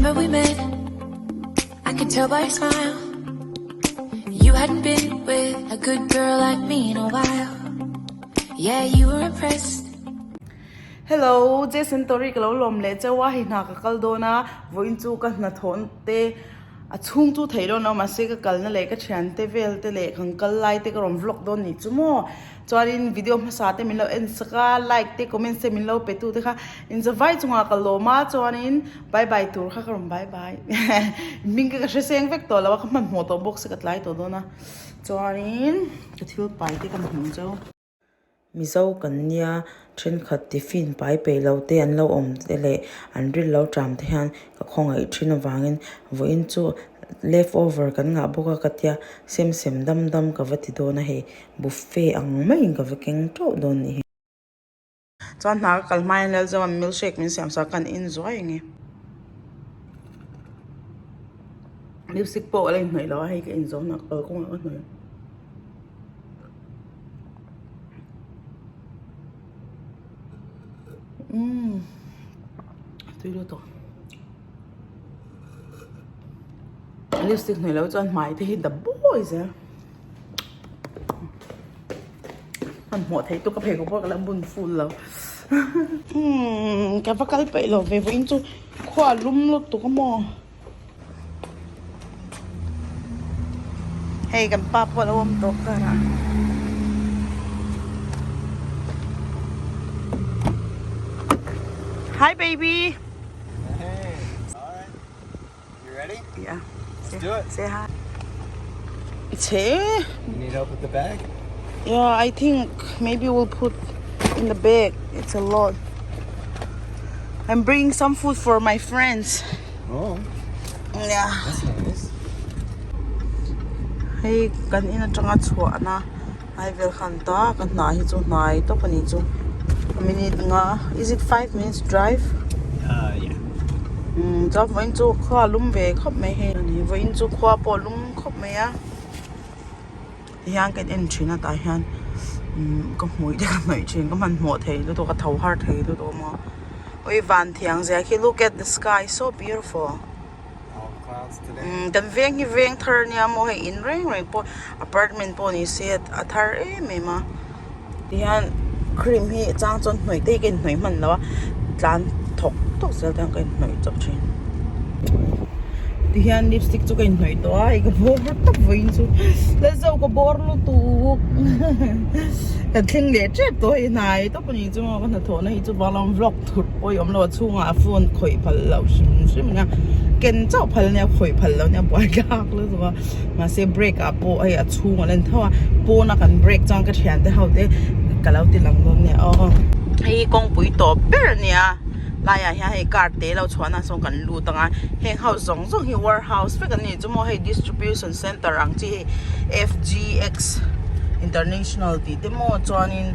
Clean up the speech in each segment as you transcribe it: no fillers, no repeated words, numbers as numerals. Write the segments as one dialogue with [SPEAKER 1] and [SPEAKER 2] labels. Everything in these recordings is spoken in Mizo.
[SPEAKER 1] September we met. I could tell by your smile. You hadn't been with a good girl like me in a while. Yeah, you were impressed.
[SPEAKER 2] Hello, Jason Tori ka lo lawm leh cheu a, hei hna ka kal dawn a, vawiin chu ka hnathawh te a chhung chu theih dawn lo mahse ka kalna leh ka thiante vel te leh kan kal lai te ka rawn vlog dawn nih chu maw. Chuanin video hmasa te min lo en sak a, like te comments te min lo pe tu te kha inzavai chungah ka lawm a, chuanin bye bye tur kha ka rawn bye bye hming ka ka hre seng vek tawh lo a, ka hmanhmawh tawh bawk se ka tlai tawh dawn a, chuanin ka thil pai te ka hmu chau.
[SPEAKER 3] Mizo kan nia thenkhat tiffin pai peih lo te an lo awm te leh an ril lo ṭam te hian ka khawngaih ṭhin avangin vawiin chu left over kan ngah bawk a ka tia sem sem dam dam ka va ti dawn a hei. Buffet ang maiin ka va keng teuh dawn nih hi.
[SPEAKER 2] Chuan hna ka kal hma hian Lalzawm milkshake min siam sak a kan in zuai ang e. Lipstick pawh ka la inhnawih lo a hei ka in zawh hna ka kal kawngah ka hnawih. Umm tui lutuk. Lipstick hnawih loh chuan hmai te hi dap bawi zel. Hmanhmawh theih tuk a pheikhawk pawh ka la bun full lo umm ka va kal peih lo ve vawiin chu khua a lum lutuk a maw hei kan pa pawh a lo awm tawh car ah hi baby
[SPEAKER 4] You ready?
[SPEAKER 2] Yeah.
[SPEAKER 4] Let's
[SPEAKER 2] Say,
[SPEAKER 4] do it.
[SPEAKER 2] Say hi. Che.
[SPEAKER 4] You need help with the bag?
[SPEAKER 2] Yeah, I think maybe we'll put in the bag. It's a lot. I'm bringing some food for my friends.
[SPEAKER 4] Oh.
[SPEAKER 2] Yeah.
[SPEAKER 4] That's nice.
[SPEAKER 2] Hei kan in atanga chhuahna ai vel khan ta ka hna hi chu hnai tawp a ni chu minute nga is it 5 minutes drive?
[SPEAKER 4] Uh yeah.
[SPEAKER 2] Um chuan vawiin chu khua a lum ve khawp mai hei ani vawiin chu khua pawh a lum khawp mai a tihian ka en thin a tah hian umm ka hmui te ka hnawih thin ka hmanhmawh thei lutuk a tho har thei lutuk a maw ui van thiang zia khi look at the sky so beautiful. Umm kan veng hi veng thar ania maw hei in reng reng pawh apartment pawh ni se a thar em em a tihian cream hi chang chuan hnawih te hi ka inhnawih hman lo a tlan thawk tawk zel te hian ka inhnawih chawp thin tihian lipstick chu ka inhnawih tawh a hei ka bawr tawp vawiin chu Lalzo ka bawr lutuk kan thleng leh tep tawh hei hnai tawp a ni chu maw ka hnathawhna hi chu banglam vlog thut pawh hi awm lo a chhungah a phone khawih phal loh hrim hrim ania ken chauh phal ania khawih phal loh ania buai thlak lutuk a mahse break ah pawh hei a chhung a lan tho a pawn a kan break chuan ka thiante ho te ka lo ti lang dawn nia aw hei hi kawngpui tawp ber ania laiah hian hei car te lo chhuahna sawn kan lut ang a heng ho zawng zawng hi warehouse vek an ni chu maw hei distribution center ang chi hei F_G_X international tih te maw chuanin.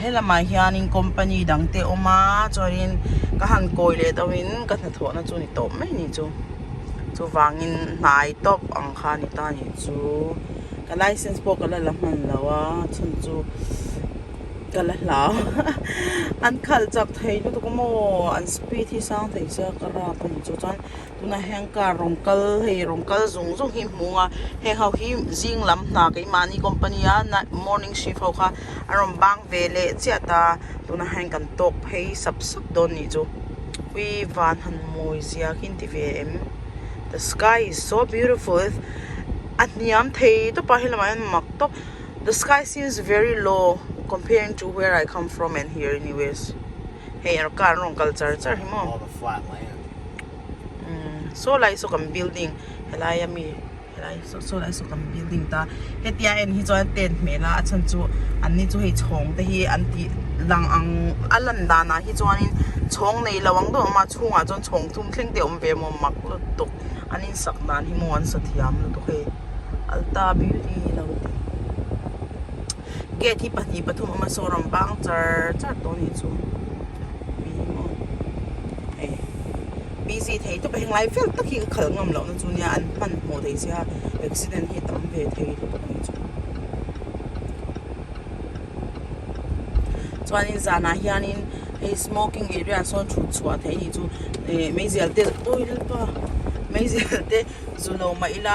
[SPEAKER 2] He lamah hianin company dang te a awm a chuanin ka han kawi leh deuhin ka hnathawhna chu a ni tawp mai a ni chu chuvangin hnai tawp ang kha a ni ta a nih chu ka license pawh ka la la hman lo a chhan chu ka la hlau an khalh chak thei lutuk a maw an speed hi sang thei sia ka rap a ni chu chuan. Tunah hian car rawn kal hei rawn kal zung zung hi hmu a heng ho hi zing lam hna keimahni company a morning shift ho kha a rawn bang ve leh chiah ta tunah hian kan tawk phei sap sap dawn nih chu ui van han mawi zia khi an ti ve em the sky is so beautiful a hniam thei tawp a helamah hian mak tawp the sky seems very low comparing to where I come from and here anyways. Hei car an rawn kal char char hi maw umm saw lai saw kan building helai ami helai saw saw lai saw kan building ta hetia en hi chuan tent hmel a a chhan chu an ni chu hei chhawng te hi an tih lang ang a lan danah hi chuanin chhawng nei lo ang deuh a chhungah chuan chhawng thum thleng te a awm ve maw mak lutuk an insak dan hi maw an sa thiam lutuk hei alta beauty lo ti. Gate hi pahnih pathum awm a saw rawn bang char char tawh a nih chu mi hi maw hei busy thei tawp a henglai vel tak hi ka khalh ngam loh na chu nia an hmanhmawh thei sia accident hi a tam ve thei lutuk a nih chu chuanin zanah hianin. Hei smoking area ah sawn thut chhuah theih a nih chu eh meizial te awi lalpa meizial te zu lo mah ila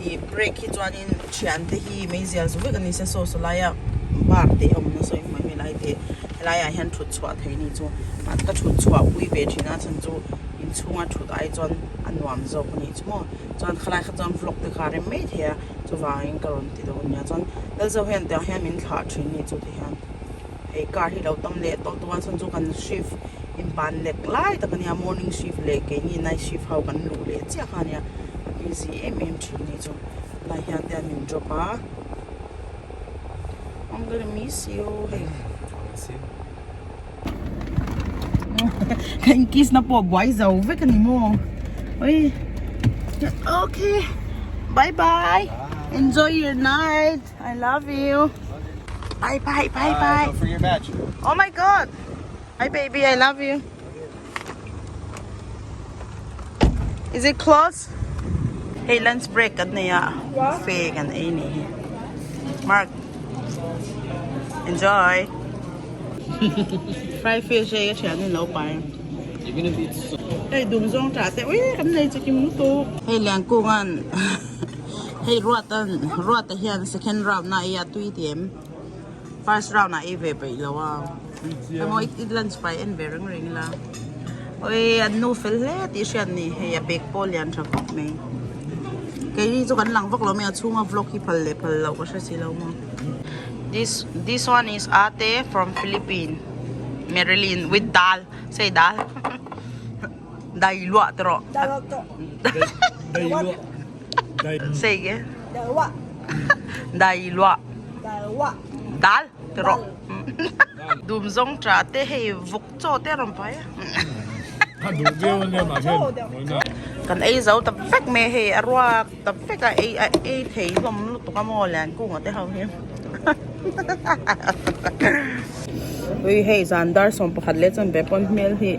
[SPEAKER 2] ih break hi chuanin thiante hi meizial zu vek a ni se saw saw laia bar te a awm nasa in hmai helai te helaiah hian thut chhuah theih a nih chu ka thut chhuah pui ve thin a chhan chu inchhunga thut ai chuan a nuam zawk a nih chu maw chuan khalai kha chuan vlog te kha a rem mai thei a chuvangin ka rawn ti dawn nia chuan Lalzo hian tiang hian min thlah thin a nih chu tihian. Hei car hi lo tam leh tawh tawh a chhan chu kan shift inban lek lai tak ania morning shift leh keini night shift ho kan luh leh chiah kha ania a busy em em thin ni chu lai hian te an min drop a I'm gonna miss you hei ka in kiss na pawh buai zo vek ani maw oi okay bye bye enjoy your night I love you. Bye bye bye bye.
[SPEAKER 4] Don't forget your badge.
[SPEAKER 2] Oh my god. Hi baby, I love you. Is it close? Hey, lunch break kan nei a. Buffet kan ei ni hi. Mark. Enjoy. Fry fish ei ka thian in lo pai.
[SPEAKER 4] You're gonna be so
[SPEAKER 2] Hei dum zawng tah te ui kan nei chikim lutuk. Hei Liangkungan Hei Ruata Ruata hian second round na ei a tui ti em first round ah ei ve peih lo a emaw i lunch pai en ve reng reng ila oi an nu fel hle tih hriat ni hei a bag pawh lian tha khawp mai keini chu kan lang vak lo mai a chhunga vlog hi phal leh phal loh ka hre si lo maw this this one is ate from Philippines Marilyn with dal say dal. Dai luah te rawh.
[SPEAKER 4] Dai luah.
[SPEAKER 2] Sei ke? Dai luah. Dal te rawh. Dum zawng tra te hei vawk chaw te a rawn pai a. Kan ei zo ta vek mai hei a ruak ta vek a ei a ei thei hlawm lutuk a maw lian kunga te ho hi. Ui hei zan dar 11 leh chanve pawn hmel hi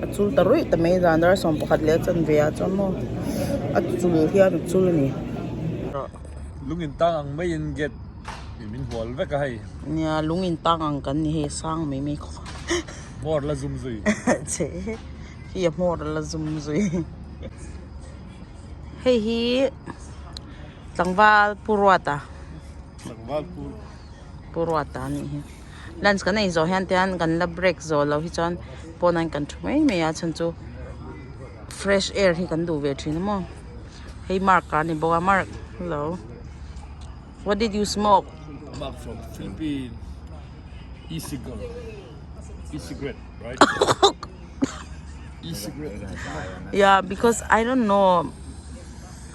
[SPEAKER 2] a chul ta ruih ta mai zan dar 11 leh chanve ah chuan maw a chul hian a chul a ni.
[SPEAKER 4] Lung in tang ang mai in gate min hual vek a hei.
[SPEAKER 2] Nia lung in tang ang kan ni hei sang mai mai khawp a.
[SPEAKER 4] Hmawr la zum zui.
[SPEAKER 2] Che hi a hmawr la zum zui. Hei hi Tlangval Pu Ruata.
[SPEAKER 4] Tlangval Pu.
[SPEAKER 2] Pu Ruata a nih hi. Lunch kan ei zawh hian tian kan la break zawh loh hi chuan pawn an kan thu mai mai a chhan chu fresh air hi kan duh ve thin a maw. Hei Mark a ni bawk a Mark hello what did you smoke?
[SPEAKER 4] Mark from Philippines e-cigarette e-cigarette right? E-cigarette.
[SPEAKER 2] Yeah because I don't know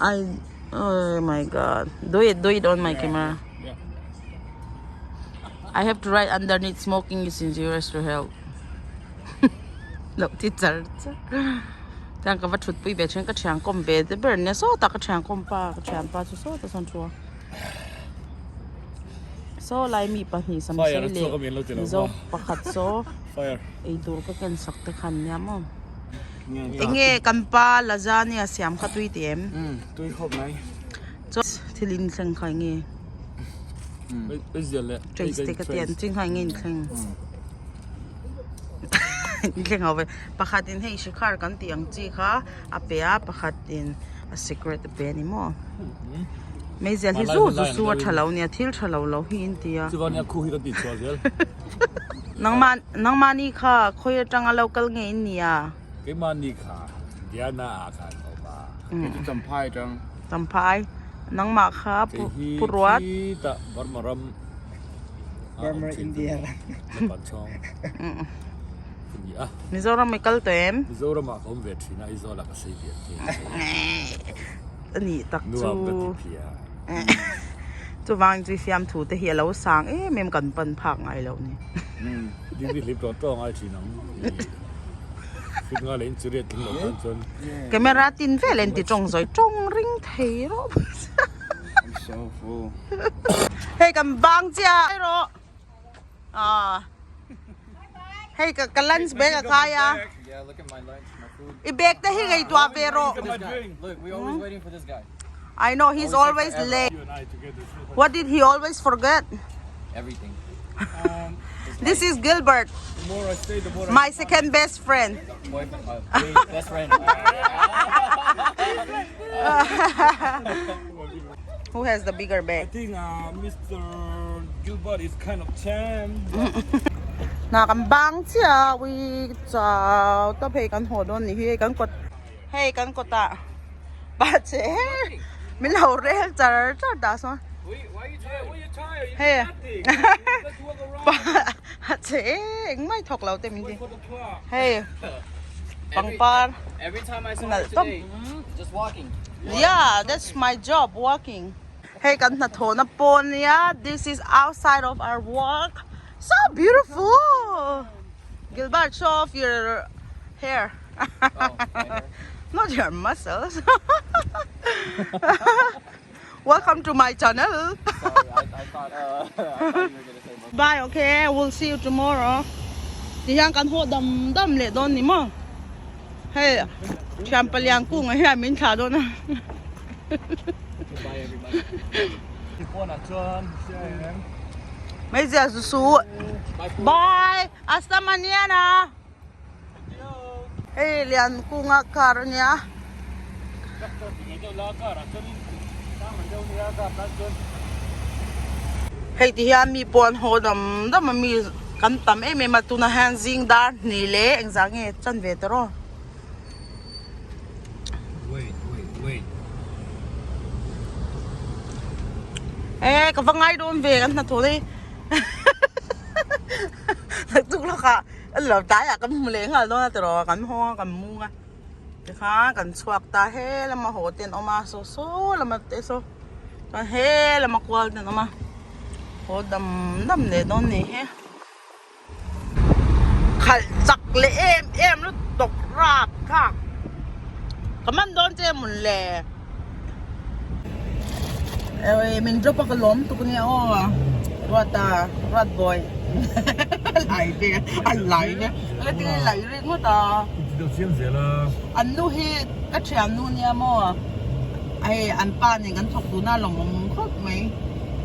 [SPEAKER 2] I oh my god do it do it on my camera
[SPEAKER 4] Yeah.
[SPEAKER 2] I have to write underneath smoking is injurious to health lo ti char char chuan ka va thut pui ve then ka thian kawm ve te ber nia sawtah ka thian kawm pa ka thian pa chu sawtah chuan thu a saw lai mi pahnih sam
[SPEAKER 4] Fire
[SPEAKER 2] sei
[SPEAKER 4] a chhuak
[SPEAKER 2] leh
[SPEAKER 4] a mi an lo ti lo
[SPEAKER 2] mizo
[SPEAKER 4] maw?
[SPEAKER 2] pakhat saw
[SPEAKER 4] Fire.
[SPEAKER 2] eitur ka ken sak te khan nia maw. Enge kan pa lasagna siam kha tui ti em?
[SPEAKER 4] Umm tui khawp mai.
[SPEAKER 2] Chuan thil in thleng kha enge? Trace te ka ti an ching kha enge in thleng? In thleng ho ve. Pakhat in hei shikhar kan tih ang chi kha a pe a pakhat in a secret a pe a ni maw? Meizial hi zu zu su a tha lo nia thil tha lo lo hi in ti a.
[SPEAKER 4] Chuan a khu hi kan tih chhuah zel.
[SPEAKER 2] Nangmah nangmahni kha khawi atanga lo kal nge in nia?
[SPEAKER 4] Keimahni kha Diana ah khan ka awm a. Kei chu Champhai atang.
[SPEAKER 2] Champhai. Nangmah kha Pu Ruat.
[SPEAKER 4] Kei hi khitah Burma ram ah awm thin ka ni. Japan chhawng ka ni a.
[SPEAKER 2] Mizoram i kal tawh em?
[SPEAKER 4] Mizoram ah ka awm ve thin a, Aizawl ah ka sei ve ang che.
[SPEAKER 2] A nih tak chu.
[SPEAKER 4] Nuam ka ti phia.
[SPEAKER 2] Chuvang chu fiamthu te hi a lo sang em em kan pan phak ngai loh ni.
[SPEAKER 4] Dingdi hlip tawng tawng ai thin ang. Fit nga leh in chiriat tling loh tan chuan.
[SPEAKER 2] Camera tin vel en ti tawng zawi tawng ring thei rawh.
[SPEAKER 4] I'm so full.
[SPEAKER 2] Hei kan bang chiah rawh. Ah. Hei ka ka lunch bag a kai a.
[SPEAKER 4] Yeah, look at my lunch, my food.
[SPEAKER 2] I bag te hi ngaihtuah ve rawh.
[SPEAKER 4] Look, we always waiting for this guy.
[SPEAKER 2] I know he's always late. What did he always forget?
[SPEAKER 4] Everything.
[SPEAKER 2] This is Gilbert my second best friend.
[SPEAKER 5] Best friend.
[SPEAKER 2] Who has the bigger bag?
[SPEAKER 4] I think Mr. Gilbert is kind of champ.
[SPEAKER 2] Na kan bang chiah a ui chau tawp hei kan haw dawn ni hi hei kan kawt hei kan kawtah pa che min lo rel char char dah sawn hei pa che engmah i thawk lo te min ti hei pangpar nalh tawp yeah that's my job walking hei kan hnathawhna pawn nia this is outside of our work so beautiful Gilbert show off your hair not your muscles welcome to my channel bye okay we'll see you tomorrow ti hian kan haw dam dam leh dawn ni maw hei thian palian kung ah hian min thlah dawn a Hmeichhia zu su bye hasta mañana hei lian kunga car ania. Hei ti hian mi pawh an haw dam dam a mi kan tam em em a tunah hian zing dar hnih leh engzah nge chan ve ta rawh. E ka va ngai dawn ve kan hnathawh hi naktuk lawkah an lo tlaiah kan hmu leh nghal dawn a tiraw kan hawng a kan mung a tikhan kan chhuak ta he lama haw te an awm a saw saw lama te saw chuan he lama kual te an awm a haw dam dam leh dawn ni hi. Khalh chak leh em em lutuk rap thlak ka man dawn che mun le ui min drop a ka lawm tuk ania aw ruata ruat boy lai ve a lai ve ka ti lai ri ngawt a an nu hi ka thian nu nia maw hei an pa nen kan thawk dun a lawmawm khawp mai.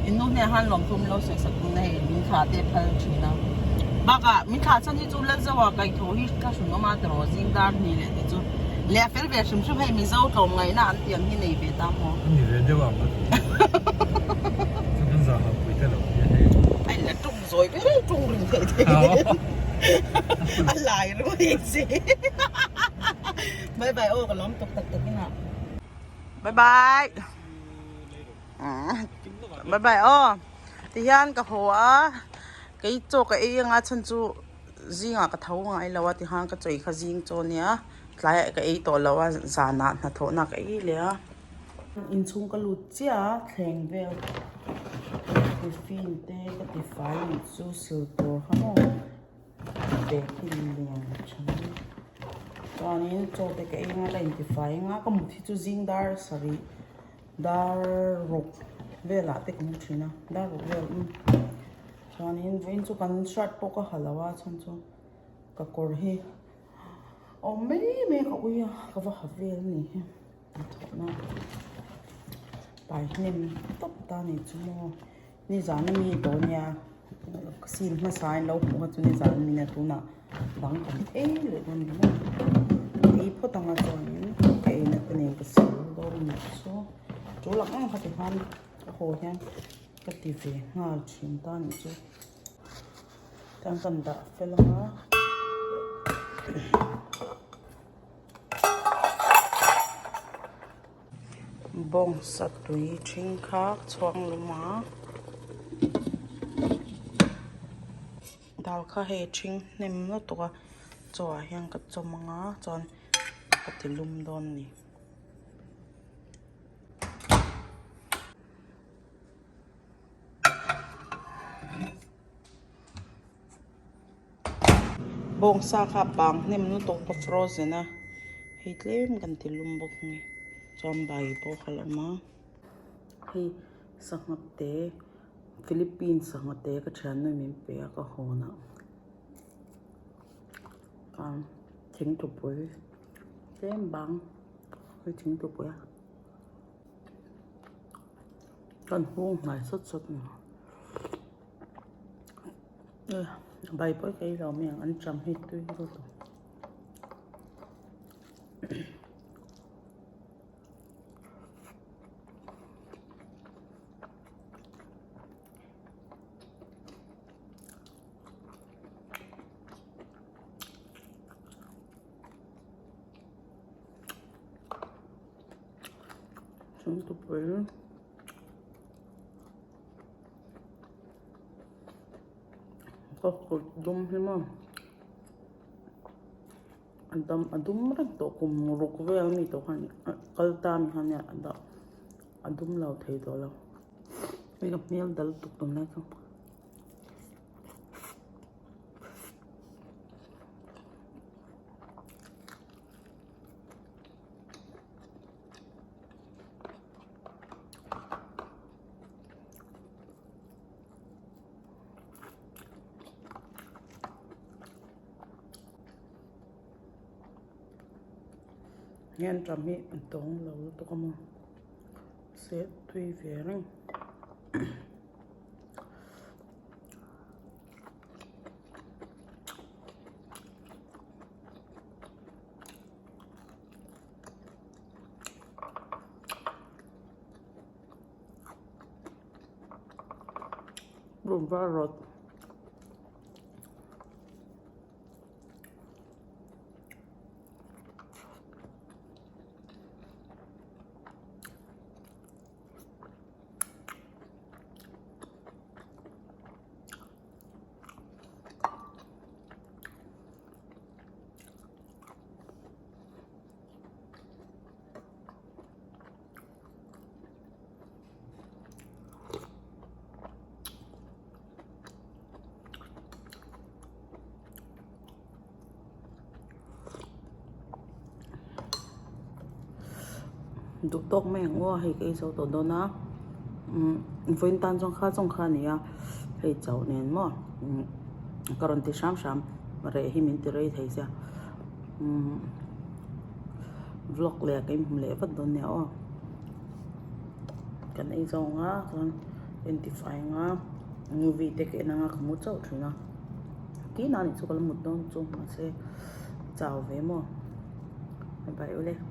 [SPEAKER 2] In nu hnenah khan lawmthu min lo sawi sak tun a hei min thlah te phal thin a. Bakah min thlah chhan hi chu Lalzoa kaihthawh hi ka hrun awm a tiraw zing dar hnih leh te chu leh a fel ve hrim hrim hei Mizo tlawm ngaihna an tih ang hi nei ve ta maw.
[SPEAKER 4] A ni ve deuh ang ka ti. Chu kan zah hauh pui te lo nia hei.
[SPEAKER 2] A in la tung zawi ber a tung ring theih theih a lai ringawt hi si. Bye bye aw ka lawm tuk tak tak in ah. Bye bye. Bye bye aw tihian ka haw a kei chaw ka ei anga chhan chu zingah ka tho ngai lo a tihian ka chawi kha zing chaw ania tlaiah ka ei tawh lo a zanah hnathawhna ka ei leh a. Inchhung ka lut chiah a thleng vel tiffin te ka tifai nih chu sil tur kha maw bag hi lian tha mai chuanin chaw te ka ei anga ka intifai anga ka mut hi chu zing dar sarih. Dar ruk velah te ka hmu thin a dar ruk vel um chuanin vawiin chu kan shirt pawh ka ha lo a chhan chu ka kawr hi a awm mai mai a ka ui a ka va ha vel a ni hi a thawhna pai hnem tawp ta ni chu maw nizan ami tawh ania ka sim hmasa in lo hmuh kha chu nizan ami nia tunah bang kan ei leh dawn ni maw ei phawt anga chuanin ka eina te nen ka sil dawn a nih chu tul ang ang kha ti khan ka haw hian ka ti ve nghal thin ta nih chu chuan kan dah fel anga. Bawngsa tui ṭhing kha chhuang lum a. Dal kha hei ṭhing hnem lutuk a chaw ah hian ka chawm ang a chuan ka ti lum dawn a ni. Bawngsa kha bang hnem lutuk ka frozen a hei tlem kan ti lum bawk a ni chuan bai pawh kha la awm a hei sangha te. Philippines sangha te ka thiannu min pe a ka hawn ah ah thingtupui tlem bang hei thingtupui a kan hung hnai sawt sawt a ni. Bai pawh ka ei lo mai ang an cham hi tui lutuk. Chhungtupui. Ka kut dum hi maw a dam a dum reng tawh kum ruk vel ami tawh kha a ni a kal ta ami kha nia a dah a dum lo thei tawh lo hei ka hmel dal tuk tunlai chu. Hian ṭam hi a dawng lo lutuk a maw se tui ve reng. Room var rawt. Duh tawk mai ang aw hei ka ei zo tawh dawn a umm vawiin tan chuan kha zawng kha a ni a hei chauh nen maw umm ka rawn ti hram hram reh hi min ti rei thei sia umm vlog leh ka inhmu leh vat dawn nia aw kan ei zawng a chuan entifai anga movie te ka en anga ka mu chauh thin a tinah ni chu ka la mut dawn chu mahse chau ve maw bye bye ule.